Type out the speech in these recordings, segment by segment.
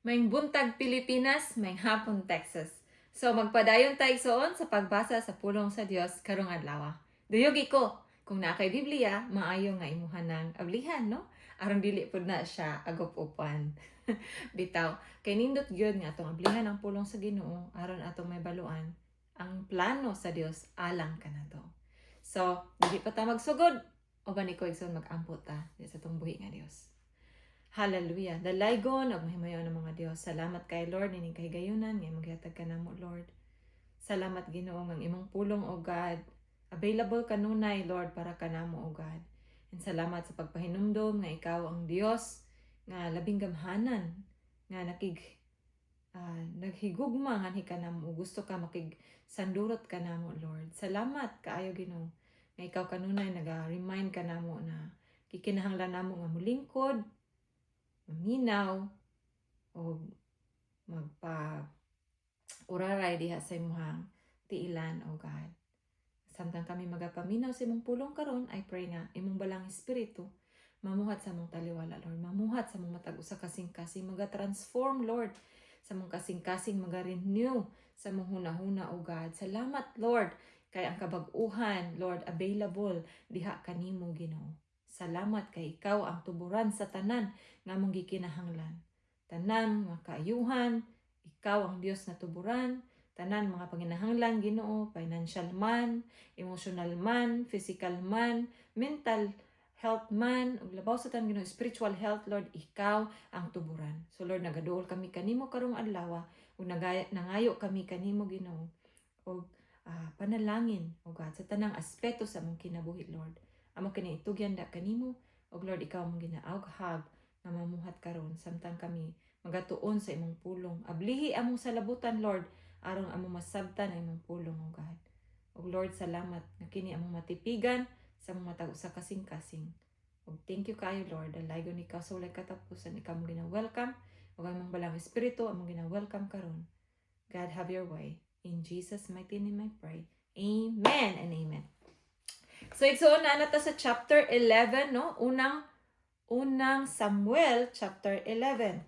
Maayong buntag, Pilipinas, maayong hapon, Texas. So magpadayon ta, igsoon, sa pagbasa sa pulong sa Dios karong adlaw. Duyugi ko, kung naa kay Biblia, maayo nga imuha ng ablihan, no? Aron dili pud na siya agop-upan. Bitaw, kay nindot gyud nga atong ablihan ang pulong sa Ginoo aron atong mahibaluan ang plano sa Dios alang kanato. So, dili pa ta magsugod, uban niko, igsoon, mag-ampo ta sa atong buhi nga Dios. Hallelujah. Dalaygon ug mahimayon nga mga Dios. Salamat kay Lord nining kahigayunan nga imong gihatag kanamo, Lord. Salamat, Ginoo, nga ang imong pulong, O God, available kanunay, Lord, para kanamo, O God. And salamat sa pagpahinumdom nga ikaw ang Dios nga labing gamhanan nga naghigugma nganhi kanamo, gusto ka makig sandurot kanamo, Lord. Salamat kaayo, Ginoo, nga ikaw kanunay naga-remind kanamo na gikinahanglan namo nga mulingkod, maminaw o magpa uraray diha sa imong tiilan, O God. Samtang kami magapaminaw sa imong pulong karon, I pray nga imong Balaang Espiritu mamuhat sa among taliwala, Lord. Mamuhat sa among matag usa kasing-kasing, maga-transform, Lord, sa among kasing-kasing, maga-renew sa among hunahuna, O God. Salamat, Lord, kay ang kabag-uhan, Lord, available diha kanimo, Ginoo. Salamat kay ikaw ang tuburan sa tanan nga among gikinahanglan. Tanan mga kaayuhan, ikaw ang Dios nga tuburan, tanan mga panginahanglan, Ginoo, financial man, emotional man, physical man, mental health man, ug labaw sa tanan, Ginoo, spiritual health, Lord, ikaw ang tuburan. So Lord, nagaduol kami kanimo karong adlaw ug nangayo kami kanimo, Ginoo, og panalangin, o God, sa tanang aspeto sa among kinabuhi, Lord. Amo kini itugyan da kanimo ug Lord, ikaw among ginaaghag nga mamuhat karon samtang kami magatuon sa imong pulong. Ablihi among salabutan, Lord, aron among masabtan ang imong pulong, O God. Ug Lord, salamat nga kini among matipigan sa among matag usa kasing-kasing. Ug thank you kaayo, Lord. Dalaygon ikaw sa walay katapusan. Ikaw among gina-welcome. Ug ang imong Balaang Espiritu among gina-welcome karon. God, have your way. In Jesus' mighty name I pray. Amen and amen. So igsoon, na ta sa chapter 11, no? Unang Samuel chapter 11.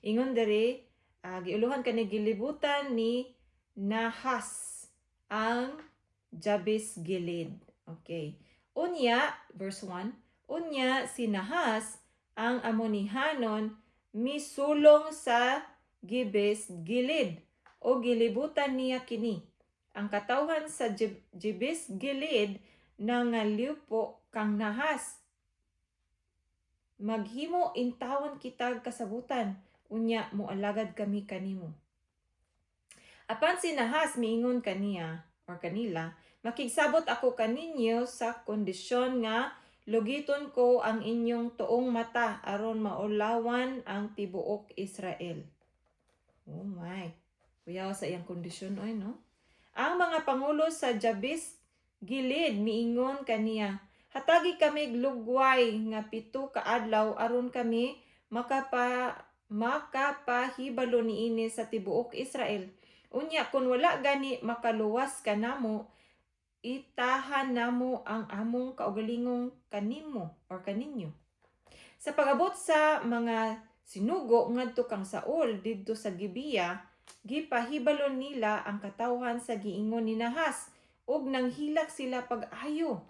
Ingon diri, giuluhan kani, gilibutan ni Nahas ang Jabes Gilead. Okay. Unya, verse 1, unya si Nahas ang Amonihanon misulong sa Jabes Gilead o gilibutan niya kini. Ang katawhan sa Jabes Gilead nangaliwpo kang Nahas: "Maghimo intawon kitag kasabutan, unya moalagad kami kanimo." Apan si Nahas miingon kaniya or kanila, "Makigsabot ako kaninyo sa kondisyon nga lugiton ko ang inyong tuong mata aron maulawan ang tibuok Israel." Oh my. Kuyaw sa iyang kondisyon oy, no? Ang mga pangulo sa Jabes Gilead miingon kaniya, "Hatagi kami lugway nga 7 ka adlaw aron kami makapahibalo niini sa tibuok Israel. Unya kun wala gani makaluwas kanamo, itahan namo ang among kaugalingong kanimo or kaninyo." Sa pag-abot sa mga sinugo ngadto kang Saul didto sa Gibeah, gipahibalo nila ang katawhan sa giingon ni Nahas ug nanghilak sila pag-ayo.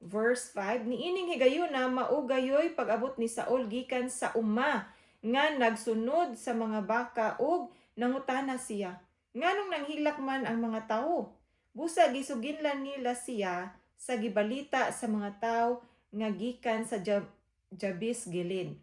Verse 5, niining higayuna mao gayoy pag-abot ni Saul gikan sa uma nga nagsunod sa mga baka ug nangutana siya, "Nganong nanghilak man ang mga tawo?" Busa gisuginlan nila siya sa gibalita sa mga tawo nga gikan sa Jabes Gilead.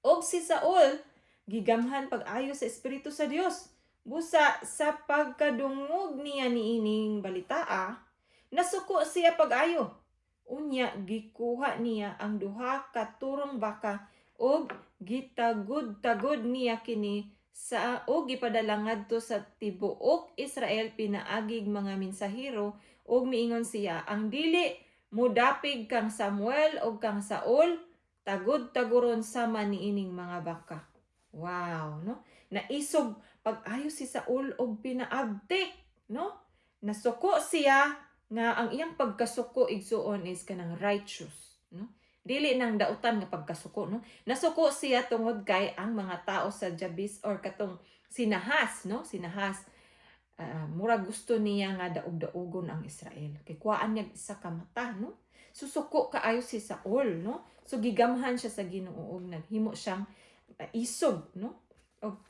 Og si Saul gigamhan pag-ayo sa Espiritu sa Dios. Busa sa pagkadungog niya niining balitaa, nasuko siya pag-ayo. Unya gikuha niya ang duha ka turong baka ug gitagud-tagud niya kini sa ug gipadala ngadto sa tibuok Israel pinaagig mga mensahero ug miingon siya, "Ang dili mudapig kang Samuel ug kang Saul, tagud-taguron sama niining mga baka." Wow, no? Naisog pag-ayo si Saul og pinaabtik, no? Nasuko siya nga ang iyang pagkasuko, igsuon, is kanang righteous, no? Dili nang dautan nga pagkasuko, no? Nasuko siya tungod kay ang mga tao sa Jabes or katong sinahas, no? Sinahas, murag gusto niya nga daog-daugon ang Israel. Kay kuhaan niya isa ka mata, no? Susuko kaayo si Saul, no? So gigamhan siya sa Ginoo ug naghimo siyang isog, no?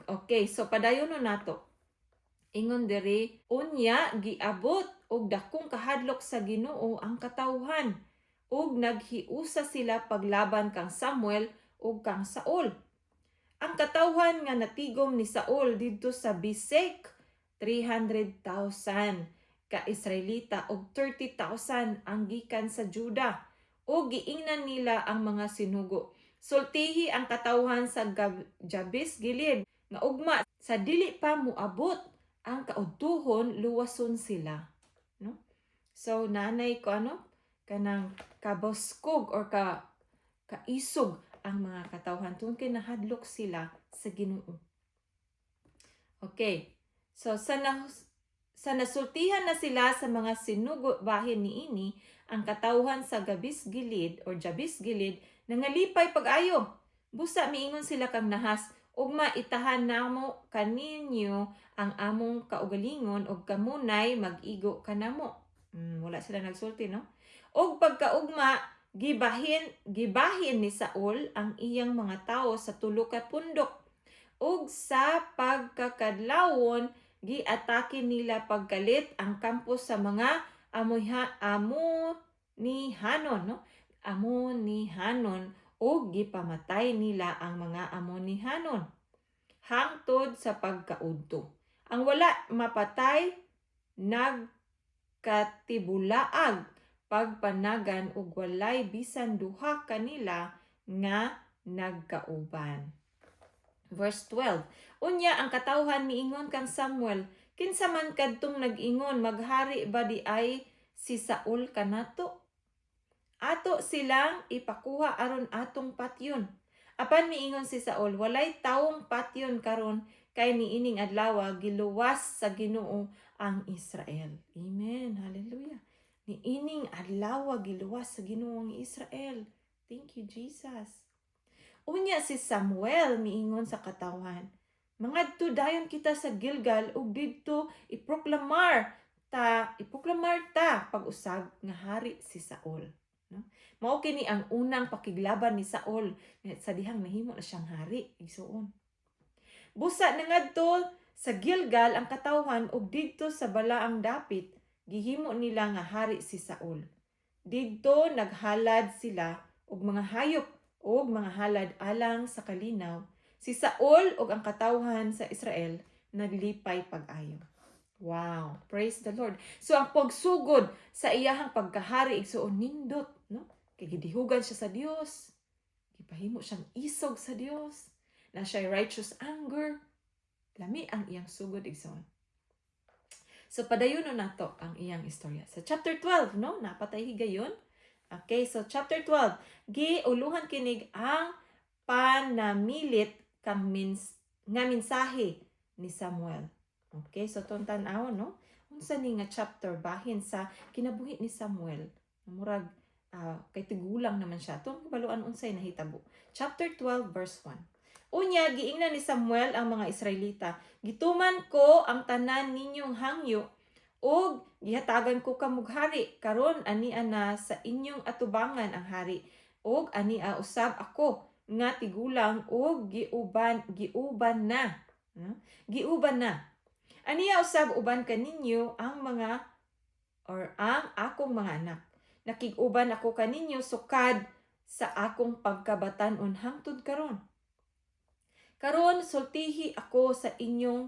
Okay, so padayon no nato. Ingon diri, unya giabot og dakong kahadlok sa Ginoo ang katawhan ug naghiusa sila paglaban kang Samuel ug kang Saul. Ang katawhan nga natigom ni Saul didto sa Besek, 300,000 ka Israelita ug 30,000 ang gikan sa Juda. Ug giingnan nila ang mga sinugo: "Sultihi ang katawhan sa Jabes Gilead nga ugma sa dili pa moabot ang kaudtuhon, luwason sila," no? So nanay ko ano kanang kaboskog or kaisog ang mga katawhan tungod kay nahadlok sila sa Ginoo. Okay. So sa nasultihan na sila sa mga sinugo bahin niini, ang katawhan sa Gabis Gilead or Jabes Gilead nangalipay pag-ayo. Busa miingon sila kang Nahas, "Ugma itahan namo kaninyo ang among kaugalingon ug kamunay mag-igo kanamo." Wala sila nagsulti, no? Og pagkaugma, gibahin gibahin ni Saul ang iyang mga tawo sa tulo ka pundok. Ug sa pagkakadlawon, giatake nila pagkalit ang kampo sa mga Amoyha Amonihanon, no? Amonihanon, ug gipamatay nila ang mga Amonihanon hangtod sa pagkaudto. Ang wala mapatay nagkatibulaag pagpanagan ug walay bisan duha kanila nga nagkauban. Verse 12. Unya ang katawhan miingon kang Samuel, "Kinsa man kadtong nag-ingon, maghari ba di ay si Saul kanato? Ato silang ipakuha aron atong patyon." Apan miingon si Saul, "Walay tawong patyon karon kay niining adlaw giluwas sa Ginoo ang Israel." Amen. Hallelujah. Niining adlaw giluwas sa Ginoo ang Israel. Thank you, Jesus. Unya si Samuel miingon sa katawhan, "Mangadto dayon kita sa Gilgal ug didto iproklamar ta pag-usab nga hari si Saul." No? Mao kini ang unang pakiglaban ni Saul sa dihang nahimo na siyang hari, igsuon. Busa nangadto sa Gilgal ang katawhan ug didto sa balaang dapit gihimo nila nga hari si Saul. Didto naghalad sila og mga hayop ug mga halad alang sa kalinaw. Si Saul ug ang katawhan sa Israel naglipay pag-ayo. Wow, praise the Lord. So ang pagsugod sa iyahang pagkahari, igsuon, nindot, no? Kay gidihugan siya sa Dios. Gipahimo siyang isog sa Dios. Na siya righteous anger. Lami ang iyang sugod, igsuon. So padayon na nato ang iyang istorya. Sa chapter 12, no? Napatay higayon. Okay, so chapter 12, giuluhan kinig ang panamilit kang nga mensahe ni Samuel. Okay, so atong tan-awon, no? Unsa ni nga chapter bahin sa kinabuhi ni Samuel? Murag kay tigulang naman siya. Atong kabaluan unsay nahitabo. Chapter 12 verse 1. Unya giingnan ni Samuel ang mga Israelita, "Gituman ko ang tanan ninyong hangyo ug gihatagan ko kamog hari. Karon ania na sa inyong atubangan ang hari ug ania usab ako nga tigulang ug giuban giuban na." No? Giuban na. "Ania usab uban kaninyo ang mga or ang akong mga anak. Nakig-uban ako kaninyo sukad sa akong pagkabatan-on hangtod karon. Karon sultihi ako sa inyong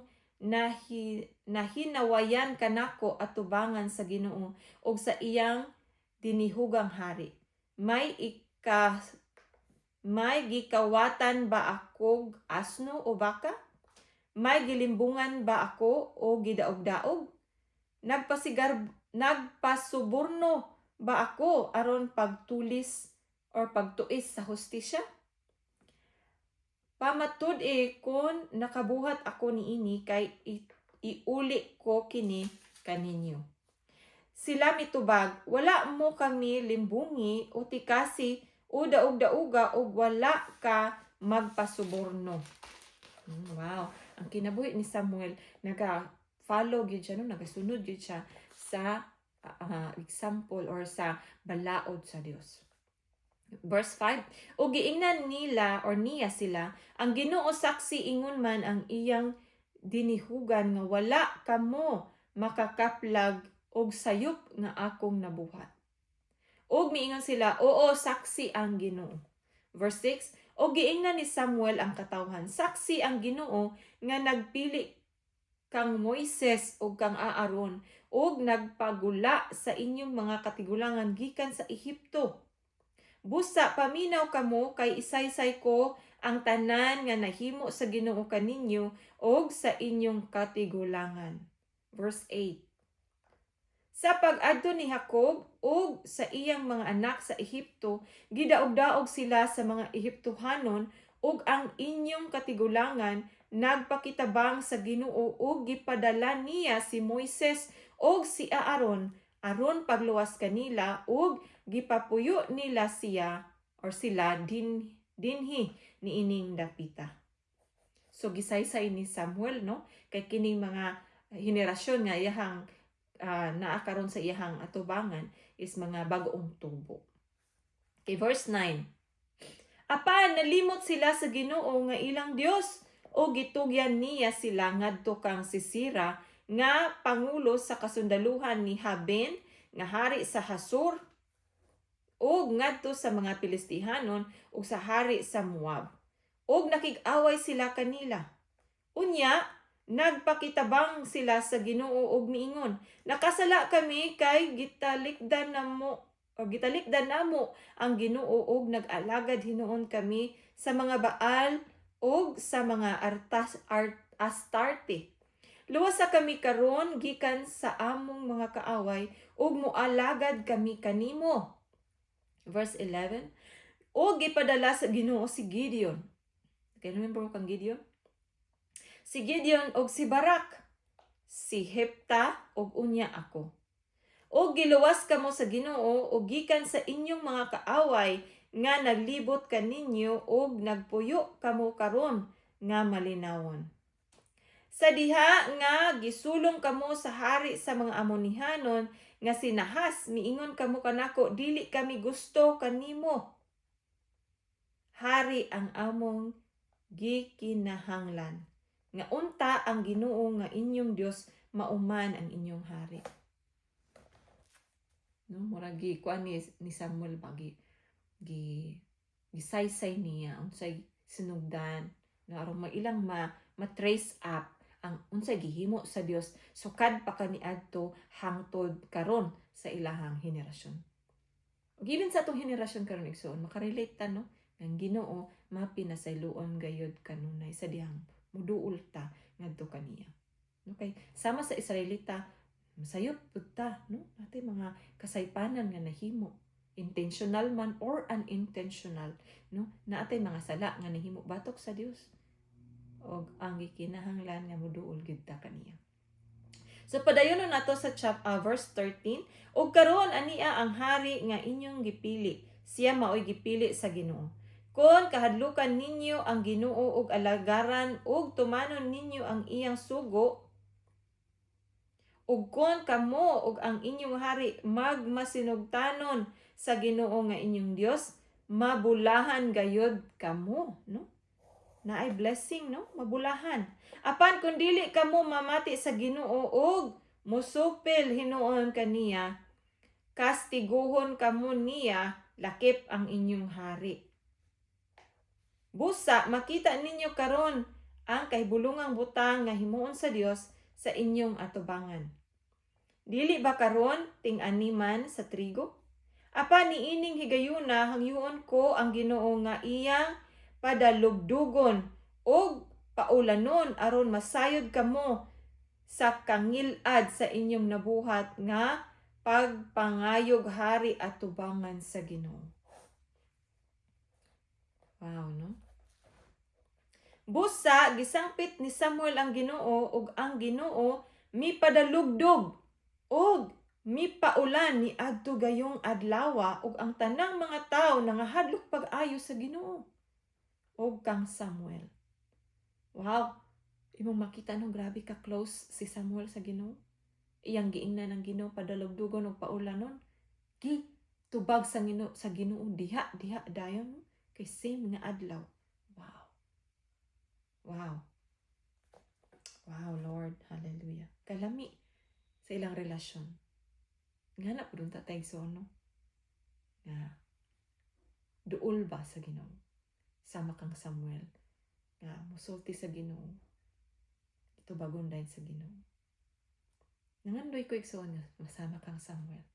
nahinawayan kanako atubangan sa Ginoo ug sa iyang dinihugang hari. May gikawatan ba akog asno o baka? May gilimbungan ba ako o gidaog-daog? Nagpasuborno ba ako aron pagtulis or pagtuis sa hustisya? Pamatud-i kon nakabuhat ako niini kay iuli ko kini kaninyo." Sila mitubag, "Wala mo kami limbungi o tikasi o O daog-daoga og wala ka magpasuborno. Wow. Ang kinabuhi ni Samuel, naga-follow gyud siya, no? Nagasunod gyud siya sa example or sa balaod sa Dios. Verse 5, "O giingnan nila or niya sila, 'Ang Ginoo saksi, ingon man ang iyang dinihugan nga wala kamo makakaplag og sayop nga akong nabuhat.' Og miingon sila, 'Oo, saksi ang Ginoo.'" Verse 6, "O giingnan ni Samuel ang katawhan, 'Saksi ang Ginoo nga nagpili kang Moises ug kang Aaron ug nagpagula sa inyong mga katigulangan gikan sa Ehipto. Busa paminaw kamo kay isaysay ko ang tanan nga nahimo sa Ginoo kaninyo ug sa inyong katigulangan.'" Verse 8. "Sa pag-adto ni Jacob ug sa iyang mga anak sa Ehipto, gidaog-daog sila sa mga Ehiptohanon, ug ang inyong katigulangan nagpakitabang sa Ginoo ug gipadala niya si Moises ug si Aaron aron pagluwas kanila, ug gipapuyo nila siya or sila dinhi niining dapita." So gisaysay ni Samuel, no, kay kining mga henerasyon nga iyahang naa karon sa iyahang atubangan is mga bag-ong tubo. Okay, verse 9. "Apan nalimot sila sa Ginoo nga ilang Dios o gitugyan niya sila ngadto kang Sisera nga pangulo sa kasundaluhan ni Haben nga hari sa Hasor ug ngadto sa mga Pilistihanon ug sa hari sa Moab. Ug nakig-away sila kanila. Unya nagpakitabang sila sa Ginoo ug miingon, 'Nakasala kami kay gitalikdan namo o gitalikdan namo ang Ginoo ug nag-alagad hinuon kami sa mga Baal ug sa mga Astarte. Luwasa kami karon gikan sa among mga kaaway ug moalagad kami kanimo.'" Verse 11. "O gipadala sa Ginoo si Gideon." Okay, remember mo kang Gideon? "Si Gideon og si Barak, si Hepta og unya ako. O giluwas kamo sa Ginoo og gikan sa inyong mga kaaway nga naglibot kaninyo og nagpuyo kamo karon nga malinawon. Sa diha nga gisulong kamo sa hari sa mga Amonihanon nga si Nahas, miingon kamo kanako, 'Dili kami gusto kanimo. Hari ang among gikinahanglan. Nga unta ang Ginoo nga inyong Dios mauman ang inyong hari.'" No, murag gi kuan ni Samuel ba, gi gi gisaysay niya unsay sinugdan, no, aron mailang ma ma-trace up ang unsay gihimo sa Dios sukad pa kaniadto hangtod karon sa ilahang henerasyon. Ug even sa atong henerasyon karon, igsoon, makarelate ta, no, ang Ginoo mapinasayloon gayud kanunay sa dihang muduol ta ngadto kaniya. Okay, sama sa Israelita, masayop pud ta, no, natay mga kasaypanan nga nahimo, intentional man or unintentional, no, naatay mga sala nga nahimo batok sa Dios og ang gikinahanglan nga moduol gyud ta kaniya. So padayon na nato sa verse 13. "Ug karon ania ang hari nga inyong gipili. Siya maoy gipili sa Ginoo. Kon kahadlukan ninyo ang Ginoo ug alagaran ug tumanon ninyo ang iyang sugo ug kon kamo ug ang inyong hari magmasinugtanon sa Ginoo nga inyong Dios, mabulahan gayod kamo," no? Naay blessing, no? Mabulahan. "Apan kung dili kamo mamati sa Ginoo ug musupil hinuon kaniya, kastiguhon kamo niya lakip ang inyong hari. Busa makita ninyo karon ang kahibulungang butang nga himuon sa Dios sa inyong atubangan. Dili ba karon ting-animan sa trigo? Apan niining higayuna hangyoon ko ang Ginoo nga iyang padalugdugon ug paulanon aron masayod kamo sa kangilad sa inyong nabuhat nga pagpangayog hari atubangan sa Ginoo." Wow, no? "Busa gisangpit ni Samuel ang Ginoo ug ang Ginoo mipadalugdog ug Mipaulan ni adto gayong adlawa ug ang tanang mga tawo nangahadlok pag-ayo sa Ginoo ug kang Samuel. Wow. Imong makita, no, grabe ka close si Samuel sa Ginoo. Iyang giingnan ang Ginoo, padalugdugon og paulanon. Gi tubag sa Ginoo diha diha dayon, no? Kay same nga adlaw. Wow. Wow. Wow, Lord. Hallelujah. Kalami sa ilang relasyon. Nga na pud unta tay, so, no? Nga duol ba sa Ginoo? Sama kang Samuel nga musulti sa Ginoo. Tubagon dayon sa Ginoo. Nangandoy ko, igsoon, nga masama kang Samuel.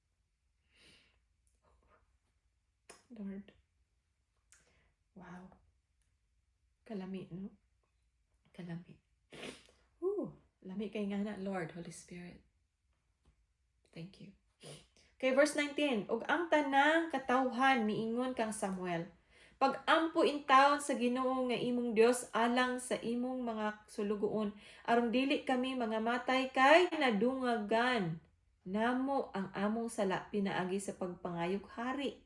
Lord. Wow. Kalami, no? Kalami. Ooh, lami kay nga na, Lord, Holy Spirit. Thank you. Kay verse 19, "Ug ang tanang katawhan miingon kang Samuel, 'Pag-ampo intawon sa Ginoo nga imong Dios alang sa imong mga sulugoon aron dili kami mga matay, kay nadungagan namo ang among sala pinaagi sa pagpangayog hari.'"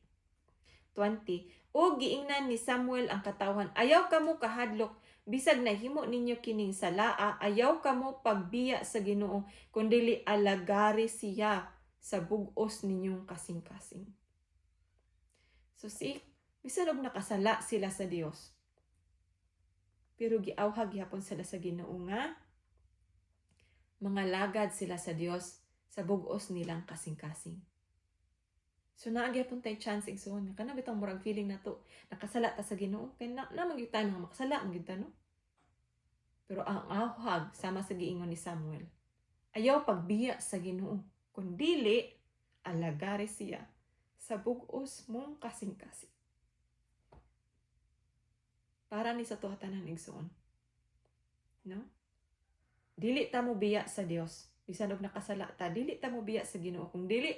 20. Ug giingnan ni Samuel ang katawhan, "Ayaw kamo kahadlok, bisag nahimo ninyo kining salaa, ayaw kamo pagbiya sa Ginoo, kundili alagari siya sa bug-os ninyong kasing-kasing." So see, bisan og nakasala sila sa Dios, pero giawhag gihapon sila sa Ginoo nga mga lagad sila sa Dios sa bug-os nilang kasing-kasing. So naa gyapon tay chance, igsoon, nga kana bitong murag feeling nato nakasala ta sa Ginoo, kay na man gyud tayo mga makasala man gyud ta, no? Pero ang awhag, sama sa giingon ni Samuel, ayaw pagbiya sa Ginoo, kun dili alagari siya sa bug-os mong kasing-kasing. Para ni sa tuha tanan, igsoon. No? Dili ta mo biya sa Dios. Bisan og nakasala ta, dili ta mo biya sa Ginoo, kung dili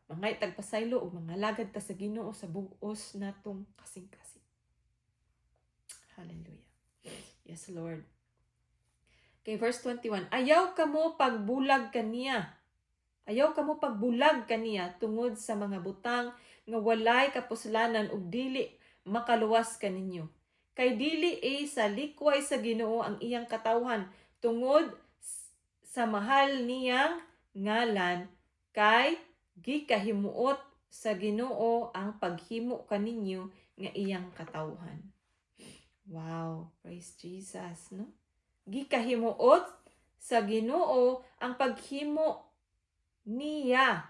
mangay tagpasaylo ug mga lagad ta sa Ginoo sa bug-os natong kasing-kasing. Hallelujah. Yes, Lord. Okay, verse 21. "Ayaw kamo pagbulag kaniya. Ayaw kamo pagbulag kaniya tungod sa mga butang nga walay kapuslanan ug dili makaluwas kaninyo. Kay dili eh sa likway sa Ginoo ang iyang katawhan tungod sa mahal niyang ngalan, kay gikahimuot sa Ginoo ang paghimo kaninyo nga iyang katawhan." Wow, praise Jesus, no? Gikahimuot sa Ginoo ang paghimo niya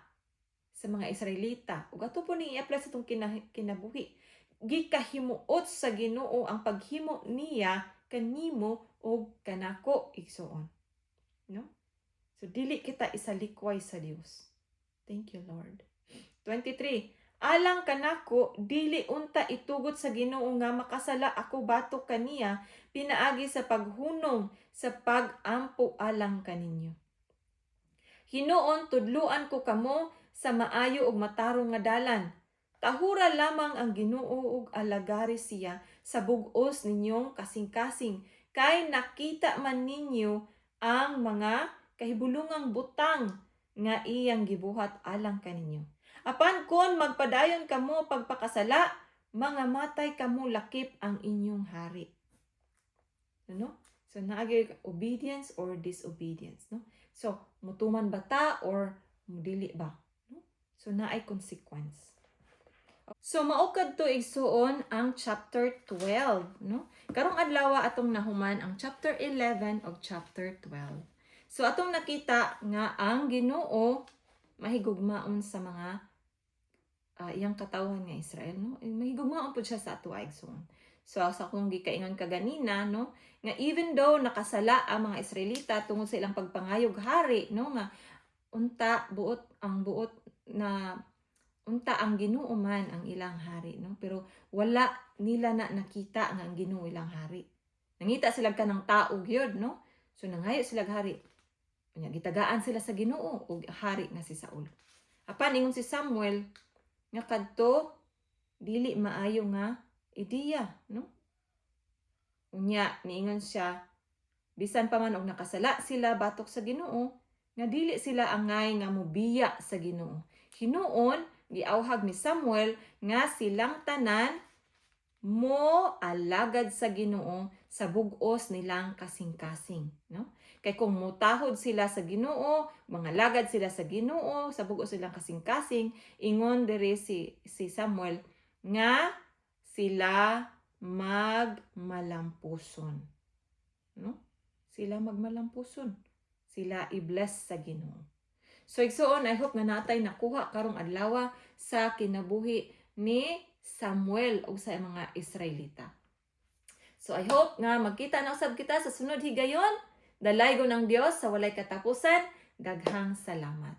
sa mga Israelita. Ug ato po ni i-apply sa atong kinabuhi. Gikahimuot sa Ginoo ang paghimo niya kanimo ug kanako, igsoon. No? So dili kita isalikway sa Dios. Thank you, Lord. 23. "Alang kanako, dili unta itugot sa Ginoo nga makasala ako batok kaniya pinaagi sa paghunong sa pag-ampo alang kaninyo. Hinuon tudluan ko kamo sa maayo ug matarong nga dalan. Tahura lamang ang Ginoo ug alagari siya sa bug-os ninyong kasing-kasing, kay nakita man ninyo ang mga kahibulungang butang nga iyang gibuhat alang kaninyo. Apan kon magpadayon kamo pagpakasala, mga matay kamo lakip ang inyong hari." Ano? So naagi obedience or disobedience, no? So mutuman ba ta or mudili ba, no? So naay consequence. So mao kadto, igsuon, ang chapter 12, no? Karong adlaw atong nahuman ang chapter 11 ug chapter 12. So atong nakita nga ang Ginoo mahigugmaon sa mga iyang katawhan nga Israel, no? Eh, mahigugmaon pud siya sa ato, igsuon. So sa akong gikaingon kaganina, no, nga even though nakasala ang mga Israelita tungod sa ilang pagpangayog hari, no, nga unta buot ang buot na unta ang Ginoo man ang ilang hari, no, pero wala nila na nakita nga ang Ginoo ilang hari. Nangita sila kanang tao gyud, no? So nangayo sila hari. Unya gitagaan sila sa Ginoo og hari nga si Saul. Apan ingon si Samuel nga kadto dili maayo nga ideya, no? Unya niingon siya, bisan pa man og nakasala sila batok sa Ginoo, Nga dili sila angay nga mubiya sa Ginoo. Hinuon giawhag ni Samuel nga silang tanan mo alagad sa Ginoo sa bug-os nilang kasing-kasing, no? Kay kung mutahod sila sa Ginoo, mangalagad sila sa Ginoo sa bug-os nilang kasing-kasing, ingon diri si Samuel nga sila magmalampuson, no? Sila magmalampuson. Sila i-bless sa Ginoo. So igsoon, I hope nga natay nakuha karong adlaw sa kinabuhi ni Samuel ug sa mga Israelita. So I hope nga magkita na usab kita sa sunod higayon. Dalaygon ang Dios sa walay katapusan. Daghang salamat.